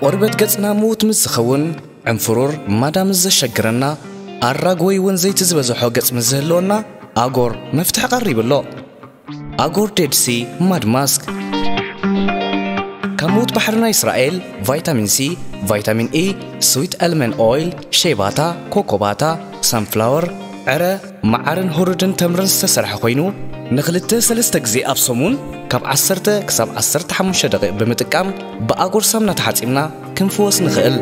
ቆርበት ገጽና ምዉት ምስ ዝኸውን፣ ዕንፍሩር ማዳ ምስ ዘሸግረና፣ ኣራግ ወይ እውን ዘይቲ ዝበዝሖ ገጽ ምስ ዝህልወና፣ ኣጎር መፍትሒ ቀሪቡ ኣሎ። ኣጎር ዴድ ሲ ማድ ማስክ ካብ ምዉት ባሕሪ ናይ እስራኤል ቫይታሚን ሲ፣ ቫይታሚን ኢ፣ ስዊት ኣልመንድ ኦይል፣ ሼባታ፣ ኮኮባታ፣ ሳንፍላወር፣ ዕረ፣ መዓርን ሁሩድን ተምርን ዝተሰርሐ ኮይኑ፣ ንኽልተ ሰለስተ ግዜ ኣብ ሰሙን ካብ ዓሰርተ ክሳብ ዓሰርተ ሓሙሽተ ደቂቕ ብምጥቃም ብኣጎር ሳምና ተሓጺብና ክንፍወስ ንኽእል።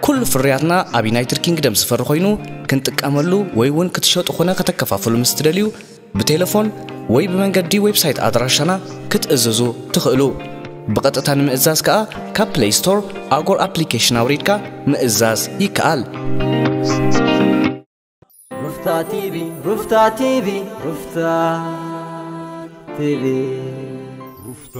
ኩሉ ፍርያትና ኣብ ዩናይትድ ኪንግደም ዝፈሪ ኮይኑ፣ ክንጥቀመሉ ወይ እውን ክትሸጡ ኾነ ከተከፋፍሉ ምስ ትደልዩ፣ ብቴሌፎን ወይ ብመንገዲ ዌብሳይት ኣድራሻና ክትእዝዙ ትኽእሉ። ብቐጥታ ንምእዛዝ ከኣ ካብ ፕለይ ስቶር ኣጎር ኣፕሊኬሽን ኣውሪድካ ምእዛዝ ይከኣል። ሩፍታ ቲቪ፣ ሩፍታ ቲቪ፣ ሩፍታ ቲቪ። ሩፍታ።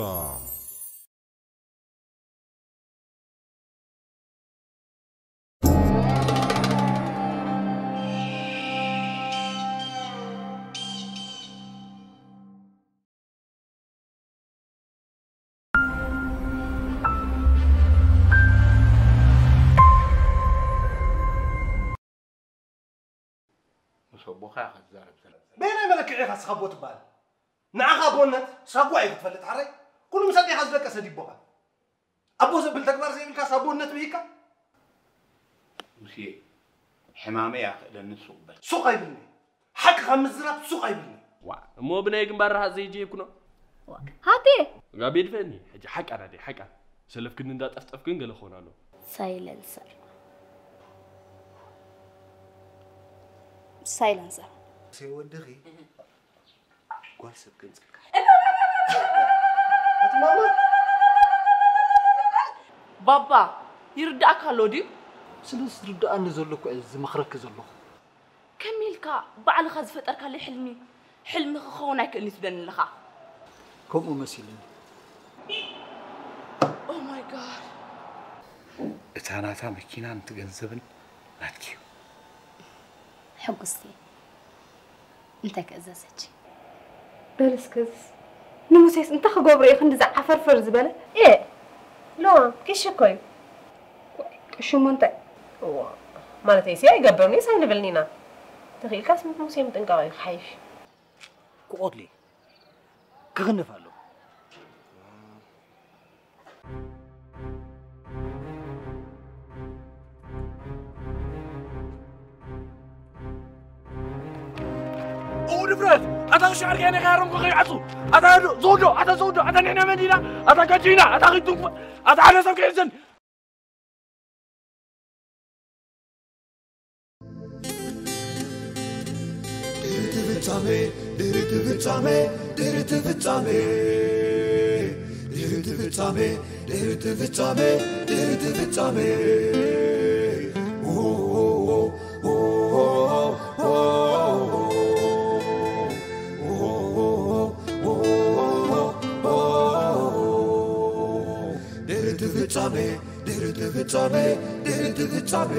ምስ ኣቦኻ ኢኻ ትዛረብ ዘለኻ። በየናይ መለክዒ ኢኻ ንስኻ ኣቦ ትበሃል? ንዓኻ ኣቦነት ሳጓ እዩ ክትፈልጥ ሓራይ? ኩሉ ምስ ኣዴኻ ዝደቀሰ ድዩ ኣቦኻ? ኣቦ ዘብል ተግባር ዘይብልካስ ኣቦነት ብሂግካ? ሙሴ፣ ሕማመይ ኣኽእለኒ ሱቕ በል። ሱቕ ኣይብልኒ። ሓቂ ካብ ምዝራብ ሱቕ ኣይብልኒ። ዋእ፣ እሞ ብናይ ግንባር ረሃጽ ዘይጀይብኩኖ? ሃቴ! ጋቢ ድፈኒ፣ ሕጂ ሓቃ ናደይ፣ ሓቃ። ሰለፍ ክንዲ እንዳጠፍጠፍ ግን ገለ ክኾን ኣለዎ። ሳይለንሰር። ሳይለንሰር። ወድኺ ጓል ሰብ ገንጽልካ። እቲ ማማ ባባ ይርዳእካ ኣሎ ድዩ? ስለ ዝርዳኣኒ ዘሎ እኮ እየ ዝመኽረኪ ዘለኹ። ከመይ ኢልካ ባዕልኻ ዝፈጠርካለይ ሕልሚ ሕልሚ ክኸውን ኣይክእልን እዩ ትብለኒ ኣለኻ? ከምኡ መሲሉኒ። Oh my God። እታ ናታ መኪናን እቲ ገንዘብን ናትኪ እዩ። ሕጉስቲ እንታይ ክእዘዘኪ? በል እስከ እዝስ ንሙሴስ እንታይ ክገብሮ እዩ ክንድዚ ዓፈርፈር ዝበለ? ኤእ ሎማ ቅሺ እኮ እዩ። ቅሺ እሞ እንታይ? እዋ ማለተይሲ ኣይገብርን እዩስ ኣይንብልን ኢና። ተኽኢልካስ ምስ ሙሴ ምጥንቃቕ እዩ ክሓይሽ። ክቐትሎ እየ። ክኽንፍ ኣለዎ። እው ድፍረት! ኣታ ክሻ ዓርከይ ናይ ካሮም ከኸይዓጹ! ኣታ ዘውዶ! ኣታ ዘውዶ! ኣታ ንሕና መን ኢና! ኣታ ጋጂና! ኣታ ኺትንኩ! ኣታ ሓደ ሰብ ክሕዘን! ድሕርቲ ፍጻሜ ድሕርቲ ፍጻሜ ድሕርቲ ፍጻሜ ድሕርቲ ፍጻሜ ድሕርቲ ፍጻሜ ድሕርቲ ፍጻሜ ድሕርቲ ፍጻሜ ድሕርቲ ፍጻሜ ድሕርቲ ፍጻሜ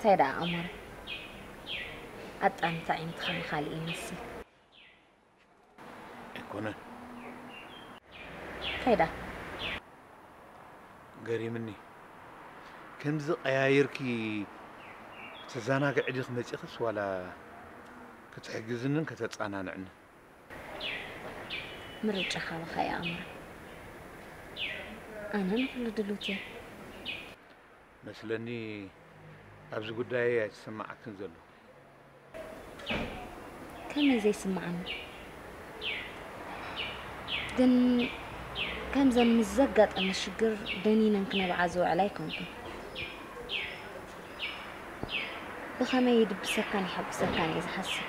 እንታይ ደኣ ኣሞረ? ኣጣንታ ዓይንትኻ ንኻልእ ይመስል። ኣይኮነን። እንታይ ደኣ? ገሪምኒ። ከምዚ ቀያይርኪ ተዘናግዒ ዲኺ መጺኽስ ዋላ ክትሕግዝንን ከተጸናንዕንን? ምርጫ ካባኻ እዩ ኣሞረ። ኣነ ንኹሉ ድሉት እየ። መስለኒ ኣብዚ ጉዳይ ኣይስማዓክን ዘሎ። ከመይ ዘይስማዓኒ? ግን ከምዘን ምስ ዘጋጠመ ሽግር ደኒነን ክነብዓ ዝውዕላ ኣይኮንኩን። ብኸመይ ይድብሰካን የሐጉሰካን እየ ዝሓስብ።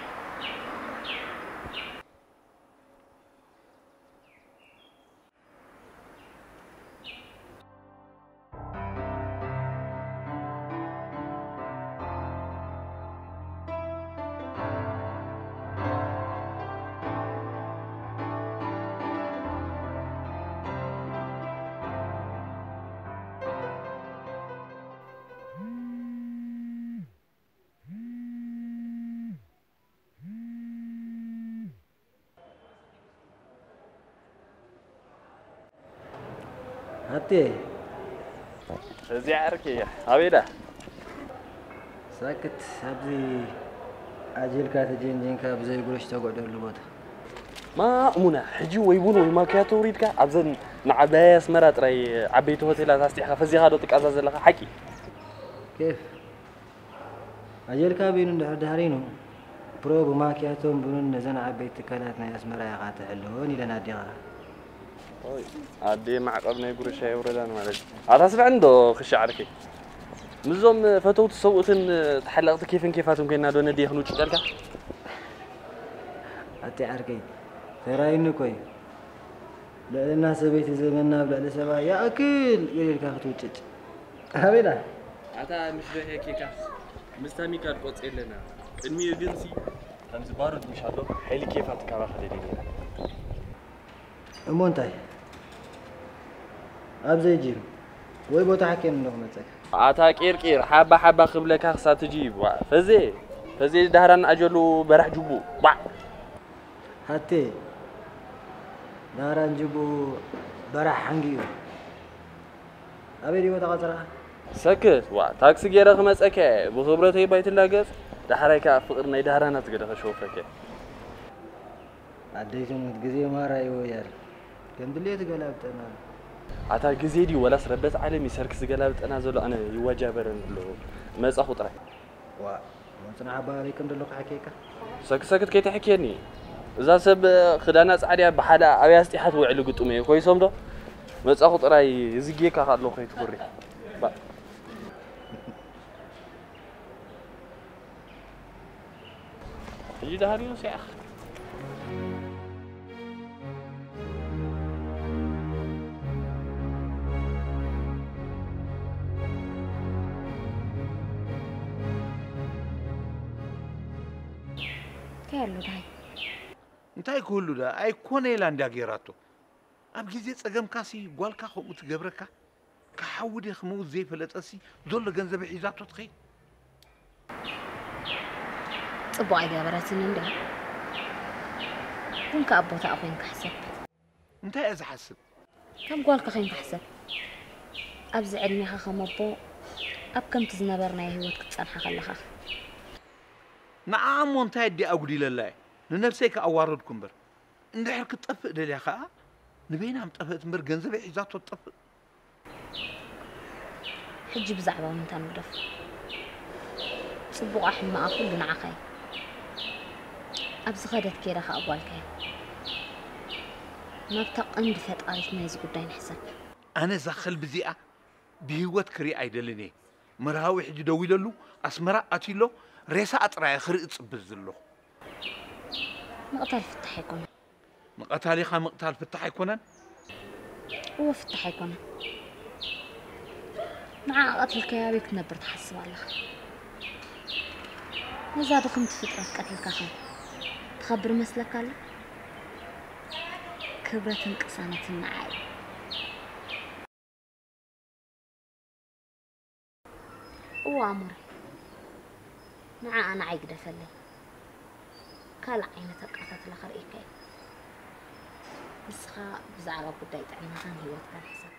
ሃብቴ፣ እዚኣ ዓርከይ እያ። ኣበይ ዳ? ሳክት ኣብዚ ኣጀልካ ተጀንጀንካ ብዘይ ጉረሽ ተጎደሉ ቦታ። ማእሙና፣ ሕጂ ወይ ቡን ወይ ማክያቶ ውሪድካ ኣብዘን ንዓባያ ኣስመራ ጥራይ ዓበይቲ ሆቴላት ኣስጢሕካ ፈዚኻ ዶ ትቃዛ ዘለኻ ሓቂ? ኬፍ ኣጀልካ በይኑ እንድሕር ዳህሪኑ ፕሮ ብማክያቶን ቡንን ነዘን ዓበይቲ ትካላት ናይ ኣስመራ ኢኻ ትሕልወን ኢለን ኣዴኻ። ኣዴ ማዕቐብ ናይ ጉርሻ የውረዳን ማለት እዩ። ኣታ ስምዐኒ ዶ ክሻ ዓርከይ፣ ምስዞም ፈተውቲ ሰብኡትን ተሓለቕቲ ኬፍን ኬፋትን ኮይና ዶ ነዴ ክንውጭጨልካ? ኣቲ ዓርከይ ተራይኒ እኮ እዩ። ልዕልና ሰበይቲ ዘበና ኣብ ልዕሊ ሰብኣይ ይኣክል ኢልካ ክትውጭጭ ኣበይና? ኣታ ምሽ ዶ ሄኬካ ምስ ታሚካ ድቆጽ የለና ቅድሚኡ ግን ሲ ከምዚ ባሩድ ምሽ ኣሎ ሓይሊ ኬፋት ካባኻ ደልየ ነይረ። እሞ እንታይ ኣብ ዘይጂም ወይ ቦታ ሓኪም እንዶ ክመፀካ? ኣታ ቂርቂር ሓባ ሓባ ክብለካ ክሳብ ትጂብ ዋ ፈዜ ፈዜ ዳህራን ኣጀሉ በራሕ ጅቡ ዋ ሃቴ ዳህራን ጅቡ በራሕ ሓንጊኡ ኣበይ ድዩ ቦታ ቀፅርኻ? ሰክት ዋ ታክሲ ገይረ ክመፀከ ብክብረተይ ባይትላገፅ ዳሕራይ ከዓ ፍቅሪ ናይ ዳህራናት ገደ ከሸውፈከ ኣደይ ትሙት ግዜ ማራ ይወያል ከም ድሌቱ ገላብጠና ኣሎ። ኣታ ግዜ ድዩ ወላስ ረበት ዓለም እዩ ሰርክ ዝገላብጠና ዘሎ ኣነ ይዋጃበረን ኣሎ መጻኹ ጥራይ። ዋ መጽናዕ ኣባሪ ከም ደሎ ክሓኬካ። ሰክሰክት ከይተሕኬኒ እዛ ሰብ ክዳና ጻዕድያ ብሓደ ኣብያ ስጢሓት ውዕል ግጡም እየ ኮይሶም ዶ መጻኹ ጥራይ ዝጌካ ካሎ ከይትኩሪ። ሕጂ ደሃልዩ ሲያኽ እንታይ ኣሎ ዳይ? እንታይ ክህሉ ዳ ኣይኮነ ኢላ እንድያ ገይራቶ። ኣብ ግዜ ጸገምካሲ ጓልካ ከምኡ ትገብረካ። ክሓዊ ድየ ክመውት ዘይፈለጠሲ ዘሎ ገንዘበይ ሒዛቶ ትኸይድ። ጽቡቕ ኣይገበረትን እንድያ። ግን ከኣ ቦታኣ ኮይንካ ሕሰብ። እንታይ እየ ዝሓስብ? ከም ጓልካ ኮይንካ ሕሰብ። ኣብዚ ዕድሜኻ ከም ኣቦ ኣብ ከምቲ ዝነበርናዮ ህይወት ክትጸንሓ ከለኻ። ንዓ እሞ እንታይ ኣዲኣ ኣጉዲለላ እየ ንነብሰይ ከኣዋረድኩ እምበር። እንድሕር ክትጠፍእ ደልያ ከኣ ንበይና ምጠፍእት እምበር ገንዘበይ ሒዛቶ ትጠፍእ። ሕጂ ብዛዕባ ምንታ ንግደፎ። ጽቡቓ ሕማቓ ኩሉ ንዓኻ እዩ። ኣብ ዝኸደት ከይዳ ከኣ ጓልካ እያ። ናብታ ቀንዲ ፈጣሪት ናይዚ ጉዳይ ንሕሰብ። ኣነ እዛ ከልቢ እዚኣ ብህይወት ክሪኣ ኣይደልን እየ። መርሃዊ ሕጂ ደዊለሉ ኣስመራ ኣትዩ ኣሎ። ሬሳኣ ጥራይ እየ ክርኢ ዝጽበ ዘለኹ። ምቕታል ፍታሕ ኣይኮነን። ንቐታሊኻ ምቕታል ፍታሕ ኣይኮነን? እወ ፍታሕ ኣይኮነን። ንዓኣ ቀቲልካያ ኣበይ ክትነብር ትሓስብ ኣለኻ? ነዛ ድኽምቲ ፍጥረት ቀቲልካኸ ትኸብር መስለካ ኣሎ? ክብረትን ቅሳነትን ንዓ እዩ። እወ ኣሞረ፣ ንዓኣ ንዓይ ግደፈለይ። ካልእ ዓይነት ኣቀታትላ ከርእየካ እየ። ንስኻ ብዛዕባ ጉዳይ ጥዕናኻን ህይወትካን ሕሰብ።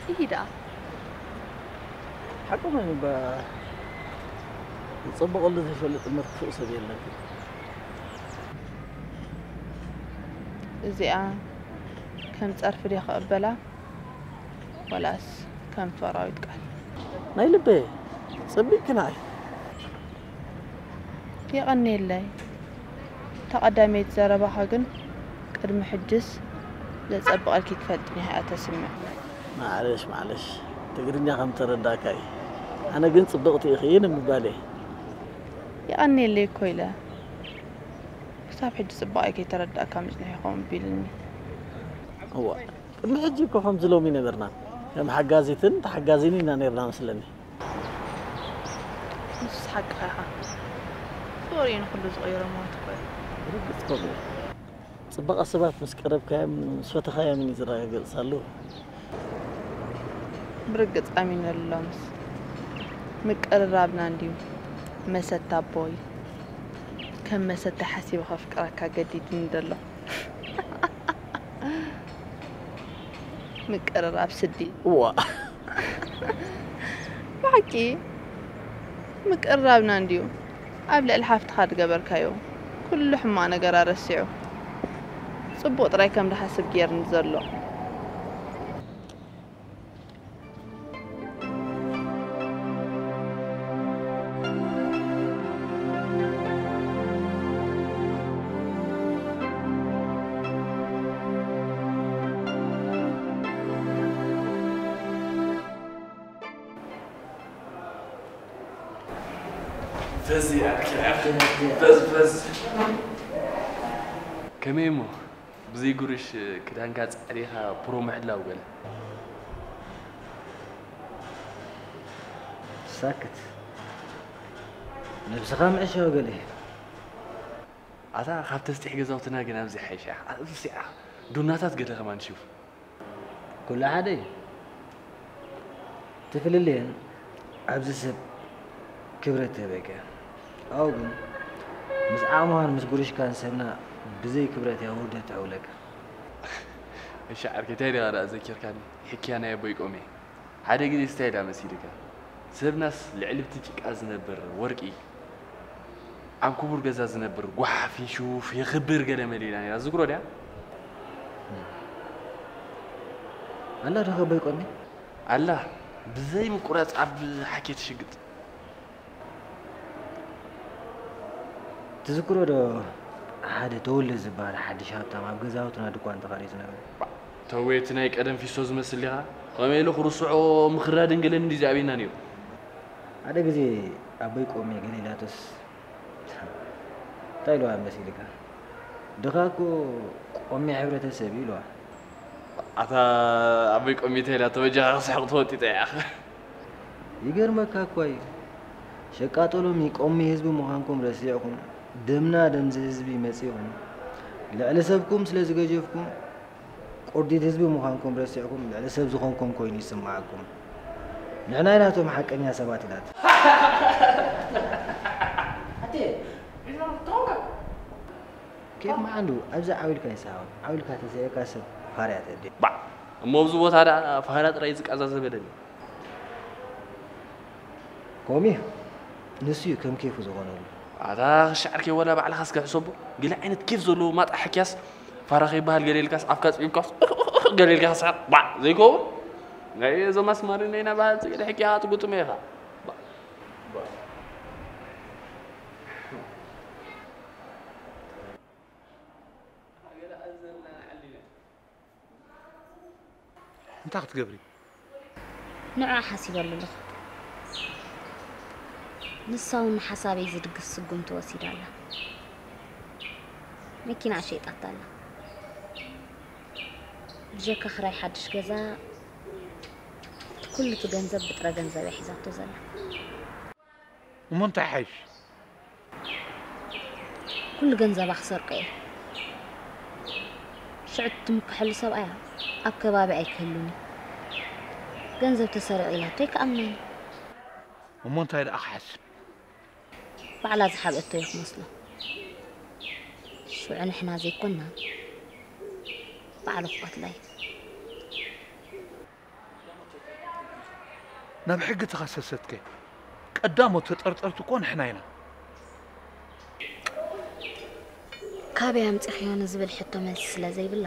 ይሂዳ። ሓቁ መን እባ ዝጸበቐሉ ዘይፈልጥ እምበር ክፉእ ሰብ የለን። እዚኣ ከም ጸርፊ ድየ ክቕበላ? ወላስ ከም ፈራዊት ቃል? ናይ ልበይ ጸቢቕኪ ንዓይ። የቐንየለይ። እታ ቀዳመይቲ ዘረባኻ ግን ቅድሚ ሕጅስ ዘጸብቐልኪ ትፈልጥኒ ኢኻ ተስምዕ። ማዕለሽ፣ ማዕለሽ። ትግርኛ ከም ተረዳእካ እዩ። ኣነ ግን ጽብቕቲ ኢኺ ንምባል እየ። የቐንየለይ እኮ ኢለ። ክሳብ ሕጂ ጽባቐይ ከይተረዳእካ ምጽኒሑ ይኸውን ቢልኒ። እዋ፣ ቅድሚ ሕጂ እኮ ከምዚ ሎሚ ነበርና። ከም ሓጋዚትን ተሓጋዚን ኢና ነርና መስለኒ። ንሱስ ሓቅኻ ኢኻ። ፍቕሪ እዩ ንኹሉ ዝቕይሮ ማለት እኮ እዩ። ርግጽ ከምኡ እዩ። ጽባቐ ሰባት ምስ ቀረብካዮምን ምስ ፈተኻዮምን እዩ ዝረጋገጽ ሳሉ። ብርግጽ ኣሚነሉ ሎምስ። ምቅርራብና እንድዩ መሰታ ኣቦይ። ከም መሰታ ሓሲበ ከፍቅረካ ገዲድኒ ዘሎ። ምቅርራብ ስዲ። እዋ። ብሓቂ ምቅርራብና እንድዩ ኣብ ልዕሊ ሓፍትኻ ዝገበርካዮ ኩሉ ሕማቕ ነገራ ረሲዑ ጽቡቕ ጥራይ ከም ዝሓስብ ጌርኒ ዘሎ። ፈዚ ኣኪ፣ ኣኪ፣ ፈዚ፣ ፈዚ። ከመይ እሞ? ብዘይ ጉርሽ ክዳንካ ጸዕሪኻ ፕሮ ምሕላው ገለ። ሳክት። ነብስኻ ምዕሻው ገለ። ኣታ ካብ ተስጢሕ ገዛውትና ግን ኣብዚ ሓይሻ። ኣብዚኣ ዱናታት ገለ ከማን ሽው። ኩሉ ሓደ እዩ። እቲ ፍልልየን ኣብዚ ሰብ ክብረት ይህበካ። ኣብኡ ግን ምስ ዓቕምኻን ምስ ጉርሽካን ሰብና ብዘይ ክብረት እያ ውርደት ትሕውለካ። እሺ ዓርከይ፣ እንታይ ዲኻ ደኣ ዘኪርካኒ? ሕክያ ናይ ኣቦይ ቆሜ። ሓደ ግዜ እንታይ ኢላ መሲልካ? ሰብናስ ልዕሊ ብቲ ጭቃ ዝነብር ወርቂ፣ ኣብ ክቡር ገዛ ዝነብር ጓሓፍ ይሹፍ የኽብር ገለ መለ ኢላ ነይራ። ዝዝክሮ ድያ? ኣላ ዶ ከበይ ቆሜ? ኣላ፣ ብዘይ ምቁራጽ ኣብ ሓኬት ትሽግጥ። ትዝክሮ ዶ ሓደ ተወልደ ዝበሃል ሓድሽ ሃብታም ኣብ ገዛውትና ድኳን ተኻርዩ ዝነበረ? ተወየ፣ እቲ ናይ ቀደም ፊስቶ ዝመስል ዲኻ? ከመይ ኢሉ ክርስዖ ምኽራድን ገለን እንድዩ ዝኣብየና ነይሩ። ሓደ ግዜ ኣቦይ ቆሜ ገለ ኢላቶስ እንታይ ኢልዋ መሲልካ? ድኻ እኮ ቆሜ ሕብረተሰብ እዩ ኢልዋ። ኣታ ኣቦይ ቆሜ እንታይ ኢላቶ በጃኻ ክስሕቕ ተወጢጠ እያ። ይገርመካ እኳ እዩ። ሸቃጦ ሎሚ ቆሜ ህዝቢ ምዃንኩም ረሲዕኩም ደምና ደምዚ ህዝቢ መጺኹም ልዕሊ ሰብኩም ስለ ዝገጀፍኩም ቁርዲድ ህዝቢ ምዃንኩም ረሲዕኩም ልዕሊ ሰብ ዝኾንኩም ኮይኑ ይስምዓኩም። ንሕና ኢና እቶም ሓቀኛ ሰባት ኢላቶ። ኣቴ፣ ዒላ ተውካ። ኬፍ መዓንዱ ኣብዚ ዓው ኢልካ ይሰሃቦ። ዓው ኢልካ ተሰኢርካ ሰብ ፋርያ ተድልዮ። ባዕ እሞ ኣብዚ ቦታ ደኣ ፋህራ ጥራይ ዝቃዛ ዘበለኒ። ከምኡ እዩ። ንሱ እዩ ከም ኬፉ ዝኾነሉ። ኣታ ክሻዕርከይ ወላ ባዕልኻ እስከ ሕሰቦ። ገለ ዓይነት ኬፍ ዘለዎ ማጣ ሕክያስ ፋራ ከይበሃል ገለ ኢልካስ ኣፍካ ጽቢብካስ ገለ ኢልካ ክስሕቕ ባዕ ዘይከውን። ናይ እዞም ኣስማሪ ናይ ናባሃልቲ ገለ ሕክያ ትጉጥመ ኢኻ። እንታይ ክትገብሪ? ንዕኣ ሓሲበሉ ኣለኹ። ንሳ እውን ንሓሳበይ ዝድግፍ ስጉምቲ ወሲዳ ኣላ። መኪናኣ ሸይጣታ ኣላ። ብጀካ ክራይ ሓድሽ ገዛ እቲ ኩሉ እቲ ገንዘብ ብጥረ ገንዘብ እያ ሒዛቶ ዘላ። እሞ እንታይ ሓይሽ? ኩሉ ገንዘባ ክሰርቆ እየ። ሽዑ ትምክሐሉ ሰብኣያ ኣብ ከባቢ ኣይክህሉን እዩ። ገንዘብ ተሰሪቑ ኢላቶ ኣይክኣምናን እዩ። እሞ እንታይ ደኣ ክሓስብ? ባዕላ ዝሓብአቶ እዩ ክመስሎ። ሽዑ ንሕና ዘይኮንና ባዕሉ ክቐትላ እዩ። ናብ ሕጊ ተኸሰሰትከ? ቀዳሞት ተጠርጠርቲ እኮ ንሕና ኢና። ካበይ ኣምፂኽዮ ንዝብል ሕቶ መልሲ ስለ ዘይብላ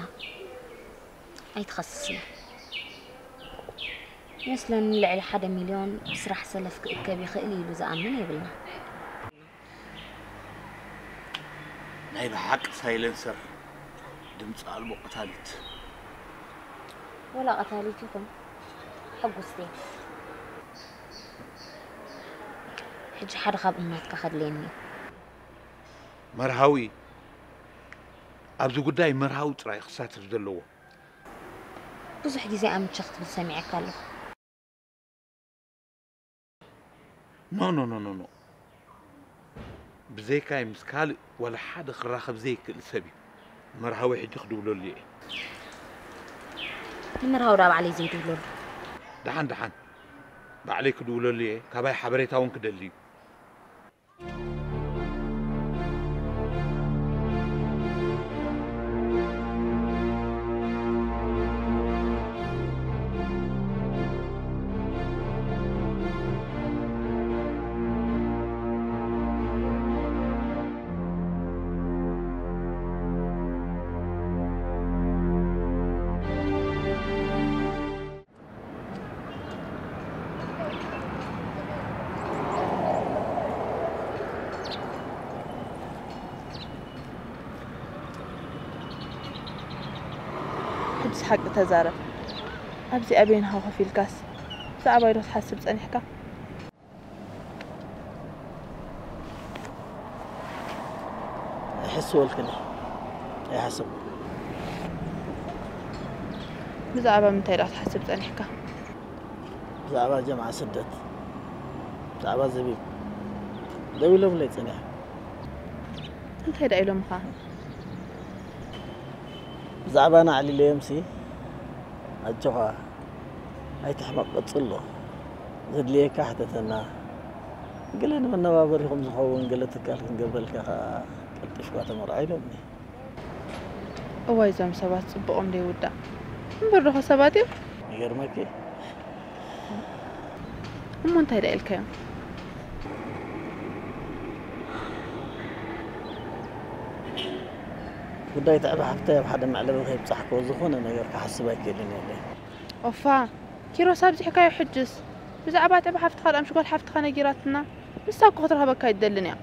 ኣይትኸስስን እያ። ይመስለኒ ልዕሊ ሓደ ሚልዮን ስራሕ ሰለፍ ክእከብ ይኽእል ኢሉ ዝኣምን የብልና። ናይ ብሓቂ ሳይለንሰር ድምፂ ኣልቦ ቀታሊት። ወላ ቀታሊት ይኹን ሕጉስቲ እየ። ሕጂ ሓደ ካብ እምናትካ ከድልየኒ እዩ። መርሃዊ ኣብዚ ጉዳይ መርሃዊ ጥራይ ክሳተፍ ዘለዎ። ብዙሕ ግዜ ኣምቸ ክትብል ሰሚዐካ ኣለኹ። ኖ ኖ ኖ ኖ ኖ ብዘይካይ ምስ ካልእ ዋላ ሓደ ክራኸብ ዘይክእል ሰብ እዩ። መርሃዊ ሕጂ ክድውለሉ እየ። ንመርሃዊ ዳ ባዕለይ ዘይድውለሉ። ደሓን ደሓን ባዕለይ ክድውለሉ እየ። ካባይ ሓበሬታ እውን ክደሊ እዩ። ሕጅስ ሓቂ ተዛረብ። ኣብዚኣ በይንኻ ኮፍ ኢልካስ ብዛዕባይ ዶ ትሓስብ ጸኒሕካ? ኣይሕስበልክን እየ። ኣይሓስብ። ብዛዕባ ምንታይ ዳ ክትሓስብ ጸኒሕካ? ብዛዕባ ጀምዓ ስደት፣ ብዛዕባ ዘቢብ ደዊሎምለይ ጸኒሖም። እንታይ ዳ ኢሎምኻ? ብዛዕባና ኣዕሊለዮምሲ ኣጆኻ ኣይትሕመቕ ቀጽሎ። ዘድልየካ ሕተተና። ገለ ንመነባበሪኹም ዝኸውን ገለ ትካል ክንገብረልካ ከኣ ቀልጢፍካ ተመርዖ ኢሎምኒ። እዋይ እዞም ሰባት ጽቡቖም ዘይውዳእ እምበር ዶኸ ሰባት እዮም። ይገርመኪ። እሞ እንታይ ዳ ኢልካዮም? ጉዳይ ትዕባ ሓፍተይ ኣብ ሓደ መዕለቢ ከይብጻሕክዎ ዝኾነ ነገር ክሓስብ ኣይክእልን እየ። ኦፋ ኪሮስ ኣብዚሕካዮ ሕጅስ ብዛዕባ ትዕባ ሓፍትኻ ደኣ ምሽ ጓል ሓፍትኻ ነጊራትና ንሳ እኮ ክትረኽበካ ኣይትደልን እያ።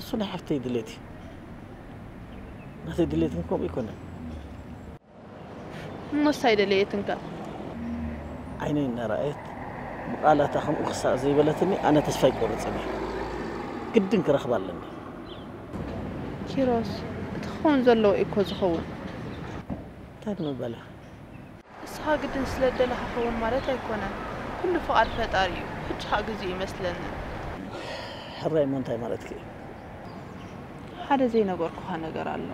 እሱ ናይ ሓፍተይ ድሌት እዩ። ናተይ ድሌት ግን ከምኡ ኣይኮነን። እሞ ንሳ ኣይደለየትንካ። ዓይነይ እናረኣየት ብቓላታ ከምኡ ክሳዕ ዘይበለትኒ ኣነ ተስፋ ኣይቆርጽን እየ። ግድን ክረኽባ ኣለኒ። ኪሮስ እቲ ክኸውን ዘለዎ እዩ እኮ ዝኸውን። እንታይ ንምበላ? ንስኻ ግድን ስለ ዝደለኻ ክኸውን ማለት ኣይኮነን። ኩሉ ፍቓድ ፈጣሪ እዩ። ሕጂ ኸኣ ግዜኡ ይመስለኒ። ሕራይ እሞ እንታይ ማለትኪ እዩ? ሓደ ዘይነገርኩኻ ነገር ኣሎ።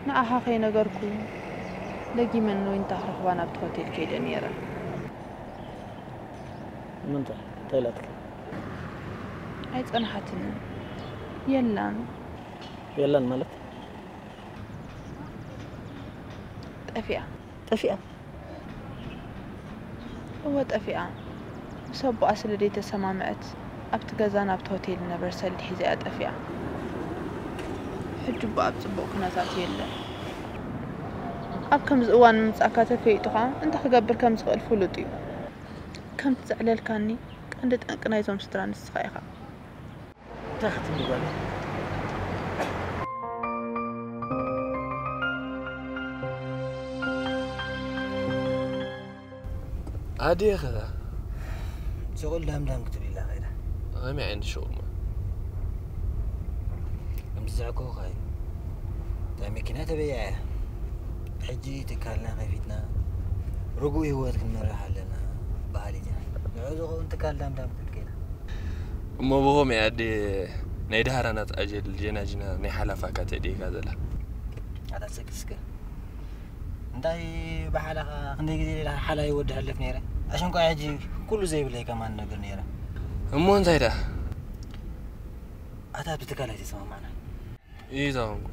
ንዓኻ ከይነገርኩ ደጊመ ንዊንታ ክረኽባ ናብቲ ሆቴል ከይደ ነይረ። ንምንታይ? እንታይ ኢላትኪ? ኣይጸንሓትንን። የላን። የለን ማለት ጠፊኣ ጠፊኣ እወ ጠፊኣ ምስ ኣቦኣ ስለ ዘይተሰማምዐት ኣብቲ ገዛ ናብቲ ሆቴል ዝነበረ ሰልዲ ሒዛ እያ ጠፊኣ ሕጂ እባ ኣብ ፅቡቕ ኩነታት የለን ኣብ ከምዚ እዋን ምምፃእካ ተፈሊጡ ከዓ እንታይ ክገብር ከም ዝኽእል ፍሉጥ እዩ ከምቲ ዘዕለልካኒ ቀንዲ ጠንቂ ናይዞም ስድራ ንስኻ ኢኻ እንታይ ክትብሊ ጓል ኣዴኸ ስቑል ዳምዳም ክትብል ኢላ ኸይዳ ከመይ ዓይነት ሽቑማ ከምቲ ዘዕኮ ኸይ እታ መኪና ተበያ እያ ሕጂ ትካልና ከፊትና ርጉእ ህይወት ክንመርሕ ኣለና በሃሊት እያ ንዑ ዝኸውን ትካል ዳምዳም ክትብል ከይዳ እሞ ብኸምኡ ኣዴ ናይ ዳህራናት ኣጀል ጀናጅና ናይ ሓላፋካ ተእድየካ ዘላ ኣታ ሰክስከ እንታይ ብሓላኻ ክንደይ ግዜ ኢለ ሓላይ ወዲ ሃልፍ ነይረ ኣሸንኳ ሕጂ ኩሉ ዘይብለይ ከማን ነግር ነይረ እሞ እንታይ ደኣ ኣታ ብትካል ኣይተሰማማዕና እዩ ዝኸንኩ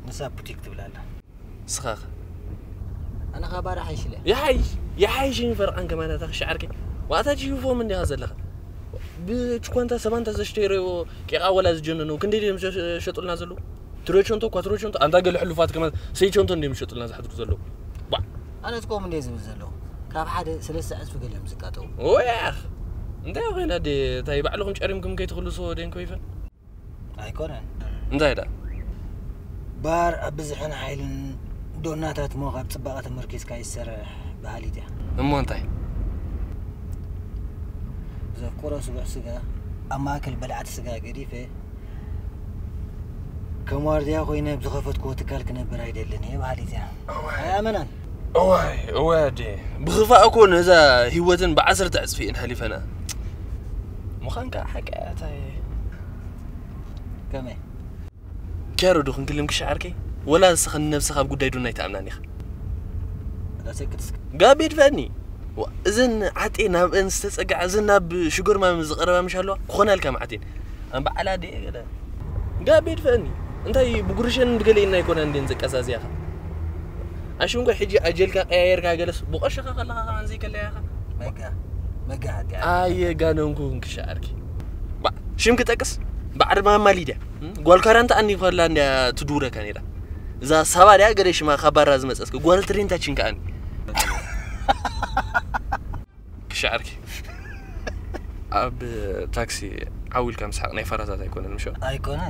ንሳ ቡቲክ ትብል ኣላ ስኻኸ ኣነ ኻባራ ሓይሽለ ይሓይሽ ይሓይሽ ፈርቓን ከማናታ ክሻዓርከ ዋታ ጂፎም እንዲኻ ዘለኻ ብችኮንታ ሰባንታ ዘሽተይረዎ ቄቓ ወላ ዝጀነኑ ክንደይ ድዮም ሸጡልና ዘለዉ ትሮቾንቶ እኳ ትሮቾንቶ ኣንታ ገለ ሕሉፋት ከማን ሰይቾንቶ እንዲዮም ሸጡልና ዝሓድሩ ዘለዉ ባ ኣነ ትኮም እንደ ዝብል ዘለዉ ካብ ሓደ ሰለስተ ዕፅፊ ገሊኦም ዝቃጠው ኦያኽ እንታይ ኮይና ደ እንታይ ባዕልኹም ጨሪምኩም ከይትኽልስዎ ደንኮ ይፈን ኣይኮነን እንታይ ዳ ባር ኣብ ብዝሕን ሓይልን ዶናታት ሞ ካብ ፅባቐ ተመርኪዝካ ይሰርሕ በሃሊት እያ እሞ እንታይ ዘፍቅሮ ስቡሕ ስጋ ኣብ ማእከል በላዕቲ ስጋ ገዲፈ ከም ዋርድያ ኮይነ ኣብ ዝኸፈትክዎ ትካል ክነብር ኣይደልን እየ በሃሊት እያ ኣይኣመናን እዋይ እዋይ ኣዴ ብኽፋእ እኮ ነዛ ህይወትን ብዓሰርተ ዕፅፊ እየን ሓሊፈና ምዃን ከዓ ሓቂ እያ እታይ ከመይ ኪያሮ ዶ ክንክልም ክሻዓርከይ ወላ ንስኻ ንነብስኻ ኣብ ጉዳይ ዱና ኣይትኣምናን ኢኻ ጋቤ ድፈኒ እዘን ዓጤ ናብአን ዝተፀግዓ እዘን ናብ ሽጎር ማም ዝቐረባ ምሽ ኣለዋ ክኾናልካ ማዓቴን ኣንበዓላ ድየ ገለ ጋቤ ድፈኒ እንታይ ብጉርሸን ብገለኢና ኣይኮና እንዴን ዘቀዛዝያኻ ኣሽንጎ ሕጂ ኣጀልካ ቀያየርካ ገለስ ብቆሸኻ ከለኻ ከማን ዘይከለያኻ መጋ መጋ ኣየጋነንኩ ክንክሻ ዓርኪ ሽም ክጠቅስ ባዕሪ ማማ ሊድያ ጓል ካራንታ ኣኒ ከላ እንድያ ትድውረካ ነይራ እዛ ሳባ ድያ ገለ ሽማ ካብ ባራ ዝመፀት ጓል ትሬንታ ችንካ ኣኒ ክሻ ዓርኪ ኣብ ታክሲ ዓው ኢልካ ምስሓቅ ናይ ፋራታት ኣይኮነን ምሾ ኣይኮነ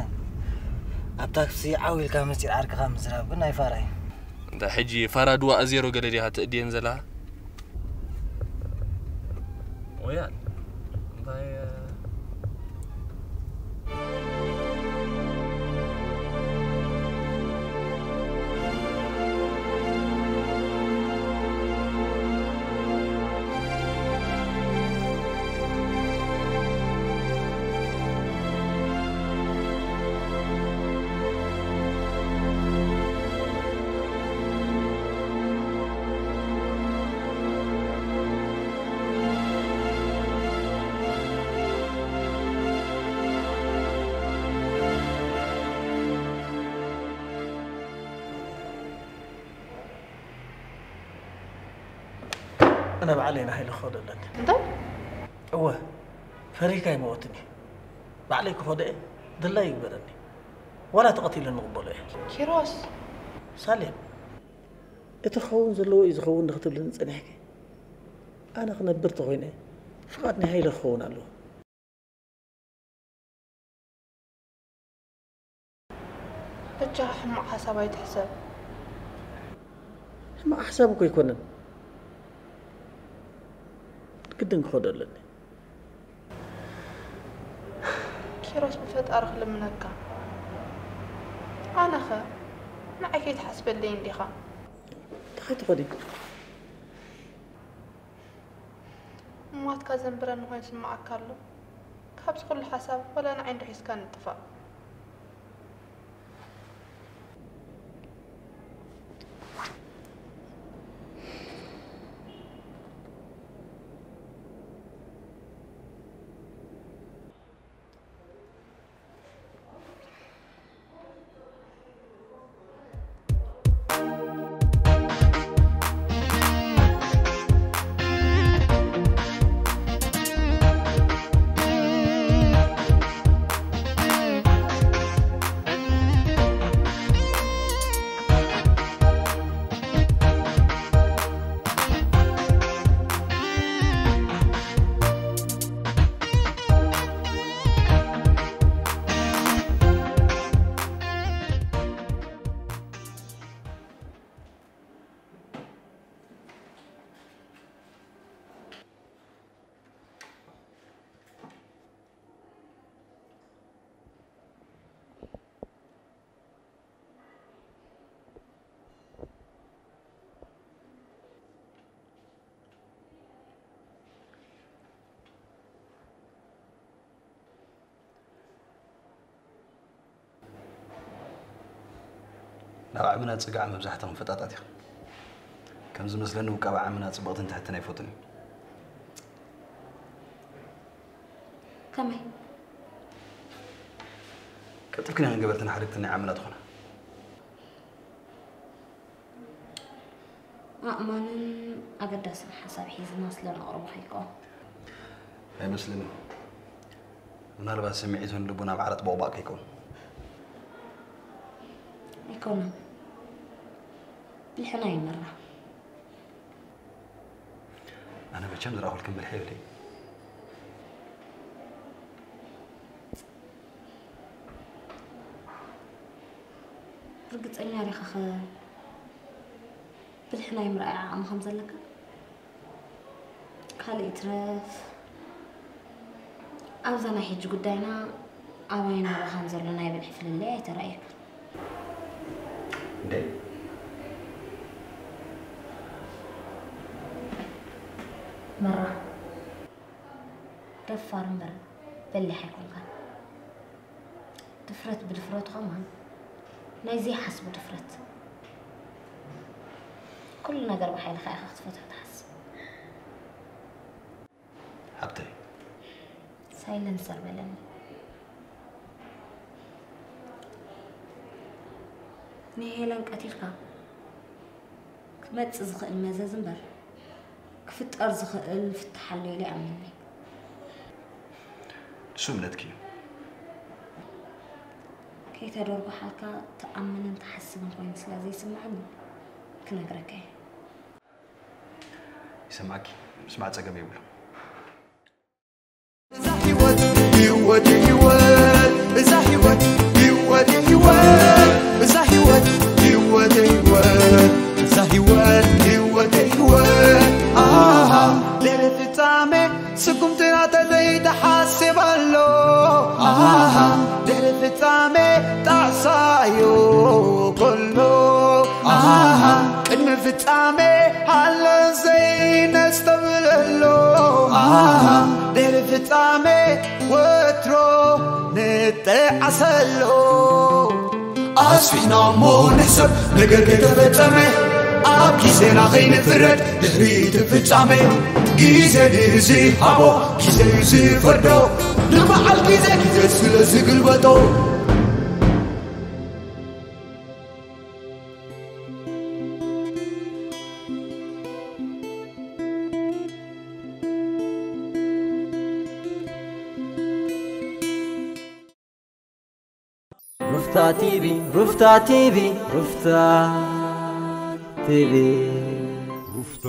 ኣብ ታክሲ ዓው ኢልካ ምስጢር ዓርክኻ ምዝራብ ግን ናይ ፋራ እዩ እንታ ሕጂ ፋራ ድዋ ኣዜሮ ገለ ዲኻ ትእድየን ዘለኻ ወያል እንታይ ኣነ ባዕለይ ንሃይለ ክኸዶ ኣለኒ እንታይ እወ ፈሪህካ ኣይመወትን እዩ ባዕለይ ክኸዶ እየ ድላይ ይግበረኒ ዋላ ተቐቲለ ንቕበሎ እየ ኪሮስ ሳሌም እቲ ክኸውን ዘለዎ እዩ ዝኸውን ንክትብልኒ ጸኒሕኪ ኣነ ክነብር ተኾይነ ፍቓድ ናይ ሃይለ ክኸውን ኣለዎ በጃኻ ሕማቕ ሓሳብ ኣይትሕሰብ። ሕማቕ ሓሳብ እኮ ኣይኮነን። ግድን ክኸዶ ኣለኒ። ኪሮስ ብፈጣሪ ክልምነካ። ኣነኸ ንዓይ ከይትሓስበለይ እንዲኻ። እንታይ ትኸዲ? እማትካ ዘንብረኒ ኮይኑ ስምዓካ ኣሎ። ካብዚ ኩሉ ሓሳብ ወላ ንዓይ እንዶ ሒዝካኒ ጥፋእ። ኣብ ዓምና ጽግዓ መብዛሕትኹም ፈጣጣት ኢኹም። ከም ዝመስለኒ ውቃብ ዓምና ጽብቕትን ትሕትን ኣይፈቱን እዩ። ከመይ? ቀልጥፍክን ኢኽን ገበርትን ሓደግትን ናይ ዓምና ትኾና። ኣእማንን ኣገዳስን ሓሳብ ሒዝና ስለ ነቕርቦ ከይኮን። ኣይመስልን። ምናልባት ስምዒቱን ልቡን ኣብ ዓራት ቦቕባቕ ከይኮን። ኣይኮነን። ብልሕና ይመራ። ኣነ መቸም ዝረኣኹልክን ብልሒ የብለይ። ርግጸኛ ዲኻ ኸ ብልሒ ናይ ምርኣይ ዓቕሚ ከም ዘለካ? ካልእ ይትረፍ ኣብዛ ናይ ሕጂ ጉዳይና ኣባይን ኣባኻን ዘሎ ናይ ብልሒ ፍልልይ ኣይተራእየካን። እንዴ መራ ደፋር እምበር በሊሕ ኣይኮንካን። ድፍረት ብድፍረቱ ከማን ናይ ዘይሓስቡ ድፍረት። ኩሉ ነገር ብሓይልኻ ኢኻ ክትፈትሖ ትሓስብ። ሓብተይ ሳይለንሰር በለኒ። ንሄለን ቀቲልካ ክመጽእ ዝኽእል መዘዝ እምበር ክፍጠር ዝኽእል ፍታሕ ኣሎ ኢለ ይኣምንኒ። እሱ እምነትኪ እዩ። ከይተደርጎሓልካ ትኣምንን ትሓስብን ኮይኑ ስለ ዘይስምዓኒ ክነግረካ እየ። ይሰማዕኪ፣ ምስማዕ ጸገም የብሉ። እዛ ህይወት ህይወት ህይወት እዛ ህይወት ህይወት ህይወት እዛ ህይወት ህይወት ህይወት እዛ ህይወት ህይወት ህይወት ኣሃ ድሕሪ ፍጻሜ ስጉምትና ተዘይተሓስብ ኣሎ ኣሃ ድሕሪ ፍጻሜ ጣዕሳዮ ከሎ ኣሃ ቅድሚ ፍጻሜ ሃለን ዘይነስተብለሎ ኣሃ ድሕሪ ፍጻሜ ወትሮ ንጠዓሰሎ ኣስፊሕና እሞ ንሕሰብ ነገር ከይተፈጸመ ኣብ ግዜና ከይንፍረድ ድሕሪ እቲ ፍጻሜ ግዜ ድዩ ዝሃቦ ግዜ እዩ ዝፈርዶ ንበዓል ግዜ ግዜ ስለ ዝግልበጦ ሩፍታ ቲቪ ሩፍታ ቲቪ ሩፍታ ቲቪ ሩፍታ